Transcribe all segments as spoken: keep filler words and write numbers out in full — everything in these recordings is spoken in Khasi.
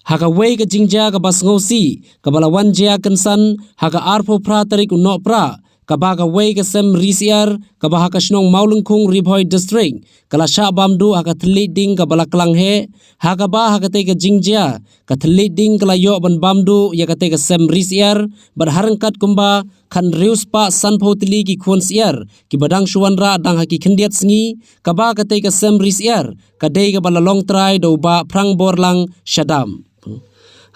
Ha kawei ka jingjia kaba sngewsih kaba la wan jia kynsan ha ka arphew phra tarik u Nohprah, kaba kawei ka sem ri syiar kaba ha ka shnong Mawlyngkhung, Ri Bhoi District, ka la shah bam duh ha ka thylliej ding kaba la klang heh, ha kaba ha katei ka jingjia ka thylliej ding ka la ïoh ban bam duh ïa katei ka sem ri syiar, bad ha ryngkat kumba khathynriew spah sanphew tylli ki khun syiar kiba dang shu wanrah dang ha ki khyndiat sngi, kaba katei ka sem ri syiar ka dei kaba la long trai da u Bah Phrangborlang Shadap.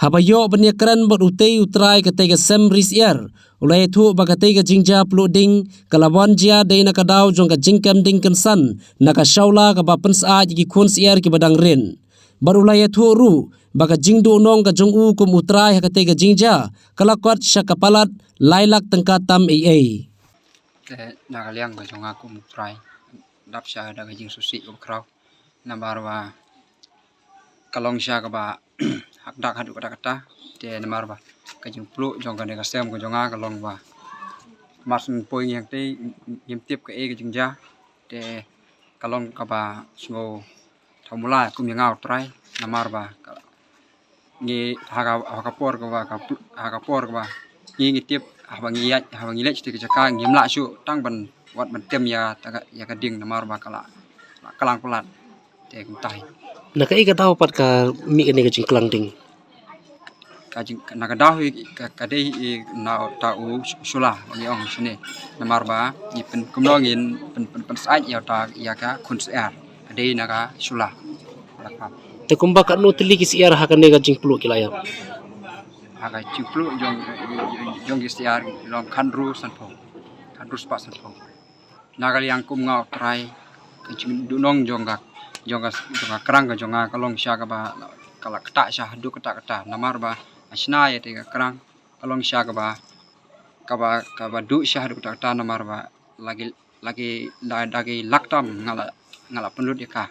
Haba ïoh ban ïakren bad utei u trai katei ka sem ri syiar, u la ïathuh ba katei ka jingjia pluh ding ka la wan jia dei na ka daw jong ka jingkem ding kynsan na ka shawla kaba pynsyaid ïa ki khun syiar kiba dang rit. Bad u la ïathuh ruh ba ka jingduhnong ka jong u kum u trai ha katei ka jingjia ka la kot sha ka palat lai lak tyngka tam ei ei. Te na ka liang ka jong nga kum u trai, dap sha da ka jingsngewsih kaba khraw, namar ba ka long sha kaba hakdak haduh katta katta. Te namar ba ka jingpluh jong kane ka sem ka jong nga ka long ba mar syn poi ngi hangtei ngim tip kaei ka jingjia. Te ka long kaba sngewthuh mula kum ïa nga u trai, namar ba ka, ngi ha ka, ha ka por kaba ka pl-, ha ka por kaba ngi, ngi tip, haba ngi ïaid, haba ngi leit sha katei ka jaka ngim lah shuh tang ban, wat ban tem ïa ta ka, ïa ka ding, namar ba ka la, la klang palat. Te kumta hi. Na kaei ka daw pat ka mih kane ka jingklang ding? Ka jing, na ka daw hi ka, ka dei hi na uta u shula ba ngi ong shane, namar ba ngi pyn, kumno ngin pyn, pyn, pynsyaid ïa uta, ïa ka khun syiar. Ka dei na ka shula. Te kumba katno tylli ki syiar ha kane ka jingpluh ki la ïap? Ha ka jingpluh jong, jong ki syiar long khathynriew sanphew, khathynriew spah sanphew. Na ka liang kum nga u trai, ka jingduhnong jong ka, jong ka, jong ka krang ka jong nga ka long sha kaba ka la ktah sha haduh katta katta, namar ba ha shna ïa te ka krang ka long sha kaba, kaba, kaba duh sha haduh katta katta, namar ba la ki, la ki, da, da ki lak tam nga la, nga la pynlut ïa ka.